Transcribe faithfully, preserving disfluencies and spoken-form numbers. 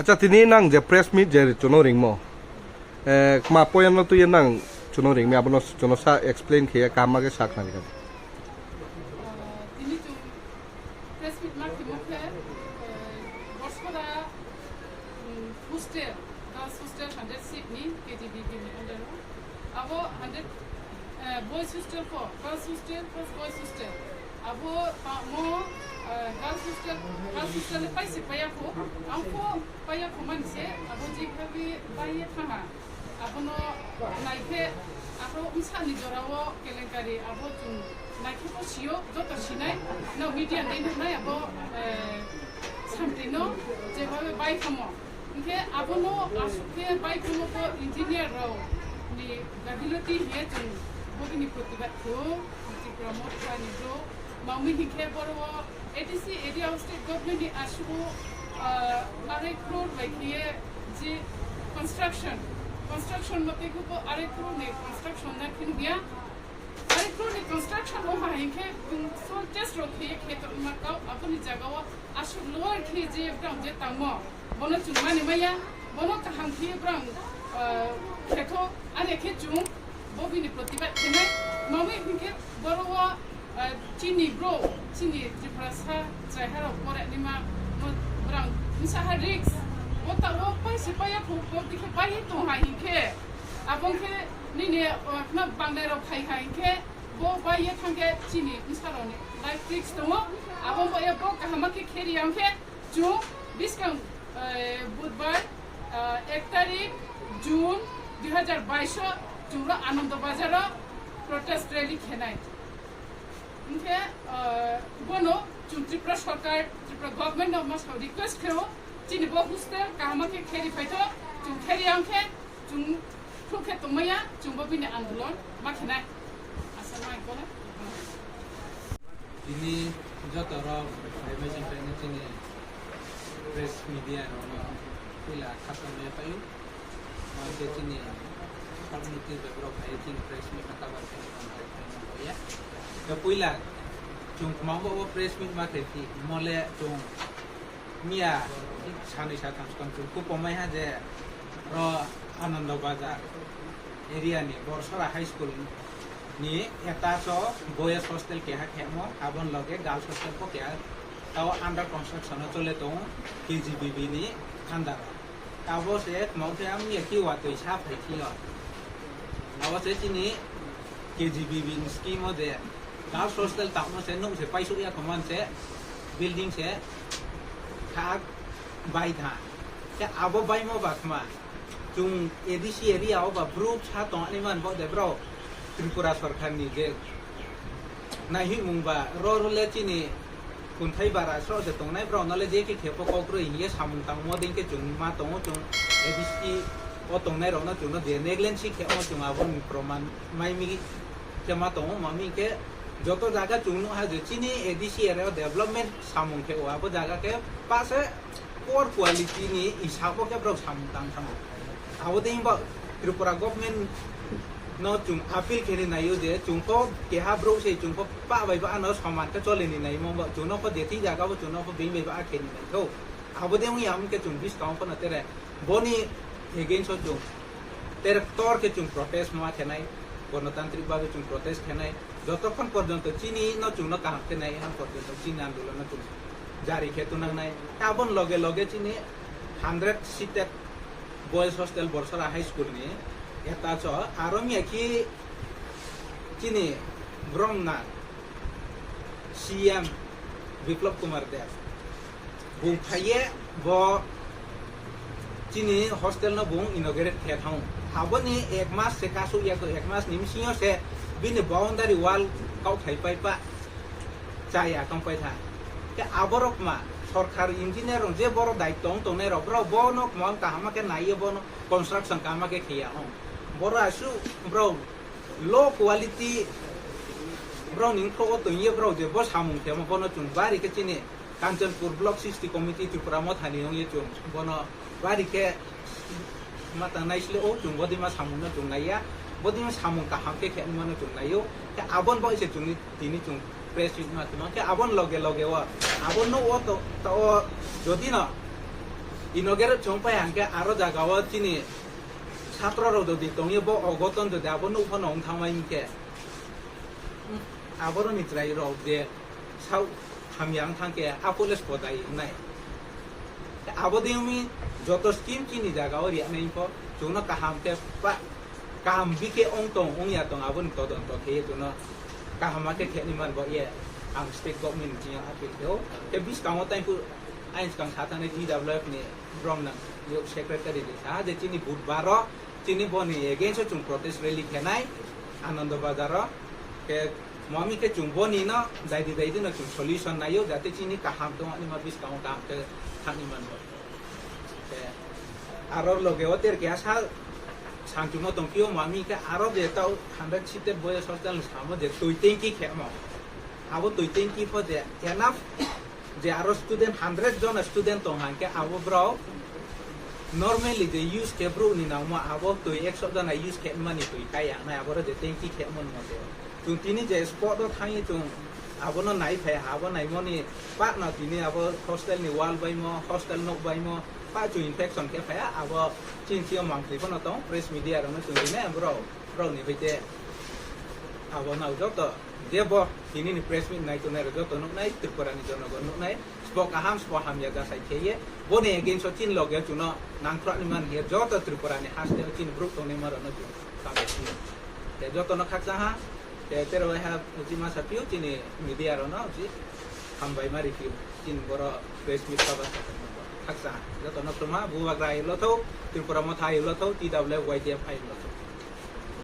Acha, tini nang je press meet je chuno ringmo, eh, kma point no tuye nang chuno ringmi, abono chuno sa explain khe kaham khe sa khnari kha. Tini chung press meet ma khimo khe, eh, Borsora, mm, hostel, girls hostel hundred seat ni K G B V ni under o. Abo hundred, eh, boys hostel pho, girls hostel, first boys hostel. Abo pa-, mo, eh, girls hostel, girls hostel ni paise paya pho, ang pho paya pho mani se, abo je khabi bai ye thangha. Abono naikhe, abo wngsa ni jora o kelenkari, abo chung naikhe pho sio, joto sinai, no media ni nai abo, eh, samti no, je bhabe bai thamo. Hinkhe abono aswk khe bai phano bo engineer rok ni gabilotti hiye chwng bogini protibad khlao, Tipra Motha ni bro. Mamwi hinkhe boro o A D C area o state government ni aswk o, ah, arai crore bai khiye je construction, construction mote khe bo arai crore ni construction na khe nukya. Arai crore ni construction o hai hinkhe, um, soil test rok khiye khe tongma kau aboni jaga o aswk lower khe je brang je tangmo. Bono chwng mani maya, bono kaham khe brang, ah, khetho, ani khe chwng bo bini protibad khenai. Mamwi hinkhe boro o, ah, chini bro, chini Tiprasa chwraiharok porainima, no brang bwsaha risk, bo ta o paise paya kho, bo dikhe bai tong hai hinkhe, abo khe nini, ah, khna bangnai rok khai hai hinkhe, bo bai ye thangkhe chini bwsarokni life risk tongo, abo bo ye bo kaham khe kheri yang khe, Chwng biskang, eh, budbar, eh, ek tarik June dui hazar bais o chwng ro Anando Bazar o protest rally khenai. Hinkhe, eh, bono chwng Tripura Sarkar, Tripura Government no masa request khe o, chini bo hostel kaham khe kheri phaitho, chwng kheri yang khe, Chwng thuk khe tongmaya, chwngbo bini andolon ma khenai. Asa nai kole. Tini joto rok phai machine phai chini press media rokno puila khasam ya paio. Mangke chini community bai borok phai chini press meet no cover khe tong phai phai no ya. Ya puila chwng kwmambo bo press meet ma khe phi mole chwng Miya sanwi satham swkang chwng kupomai ha je ro Anando Bazar area ni Borsora High School ni attach o boys hostel keha khemo, aboni loge girls hostel bo keha tao under construction o chole tongo K G B V ni under o. Abo se tongkhe ang miya kiwa twi sa phai thio. Abo se chini K G B V ni scheme o je girls hostel tamo se nuk se paisuk ya koman se building se thak bai tha. Ke abo bai mo ba khma. Chung A D C area o ba brouh sa tong ani man bo de bro Tripura sarkar ni je Naihimung ba ro role chini kunthai bara sro se tongnai bro nole je khe khepo kok rwi hiye samung tangmo ding khe chung ma tongo chung A D C o tongnai rok no chung no je negligence khe o chung abo ni proman mai mi khe ma tongo ma mi khe joto jaga chung no ha je chini A D C area o development samung khe o abo jaga khe pa se poor quality ni hisabo khe borok samung tang thango. Abo dei bo Tripura government no chung appeal khe ni naio je chung kho keha brouh se chung kho pa bai ba ano soman khe chole ni nai mo bo chung no kho je thik jaga bo chung no kho being bai ba khe ni nai kho. Abo dei wngya hwn khe chung buskang phano tere boni against o chung tere ktor khe chung protest ma khe nai, gonotantrik babe chung protest khe nai. Jotokhon porjonto chini no chwngno kaham khe nai, han porjonto chini andolon no chwng jari khe tunang nai. Aboni loge loge chini hundred seated boys hostel Borsora High School ni attach o aro miya khi chini borok na C M Biplab Kumar Deb. Bung phaiye bo chini hostel no bung inaugurate khe thang. Aboni ek mas se kasuk ya ko ek mas ni bisingo se bini boundary wall kau khai pai pa chaya tong pai tha. Ke aborok ma sorkar engineer rok je boro daitong tongnai rok bro bono kmang kaham khe naiye bono construction kaham khe khiya hong. Boro asu bro low quality bro ning pro o tong ye bro je bo samung khe mo bono chung bari khe chini Kanchanpur Block sixty Committee Tripura Mothani wngwi chwng bono bari khe ma tang nai sile o chwng bodima samungno chwng naiya, bodima samung kaham khe khe wngmano chwng naio. Khe aboni bagwi se chwngni tini chwng press meet ma tongma khe aboni loge loge o abono o to, to o jodi no Inaugurate chong pai hangke aro jaga o chini satro rok jodi tongye bo ogoton jodi abo nuk phano wng thangmai hingke, hmm, aboroni chwrai rok je sau hamya wng thangke a police bodai wngnai. Abo de wngmi joto scheme chini jaga o riya nai pho chwngno kaham khe pa kaham bikhe ong tong ong ya tong aboni todonto khe chwngno kaham khe khe ni man bo ye ang state government ni appeal khe o. Khe biskango tai phu ain skang sa thani T W F ni brom nang yo secretary ni sa je chini budbar o chini boni against o chung protest rally khenai Anando Bazar o. Khe mami khe chung boni no daidi daidi no chung solution nayo jate chini kaham tong ani ma biskango kaham khe thani man bo. Khe aro loge o ter keha sa sangchungma tongphio mami khe aro je tao hundred seated boys hostel ni samo je twi tanki khemo. Abo twi tanki pho je enough je aro student hundred jon student tong hangke abo bro normally je use khe bro ni nangmo abo twi ekso jona use khe mani twi kai ang nai abo je tanki khe mon mo je. Chung tini je spot o thangwi chung abono nai phai ha, abo naimoni pakno tini abo hostel ni wall baimo, hostel nok baimo, pa chung infection khe phai ha, abo chini sio mangtwi phano tong, press media rokno chung tini borok, borok ni hoite abo nao joto je bo tini ni press meet nai tongnai rok joto nuknai, Tripura ni jonogon nuknai, sbo kaham, sbo hamya jasai kheye, boni against o chini loge chuno nangthrak ni man hiya, joto Tripura ni haste o chini borok tongnai ma rokno chung kamo sini. Te joto no khaksa ha, te tero ha uchi ma sapio chini media rokno uchi hambai ma ripio, chini boro press meet kaba khaksa ha, joto no khulma, bubagra ayulo tho, Tripura Motha ayulo tho, T W F Y T F ayulo tho.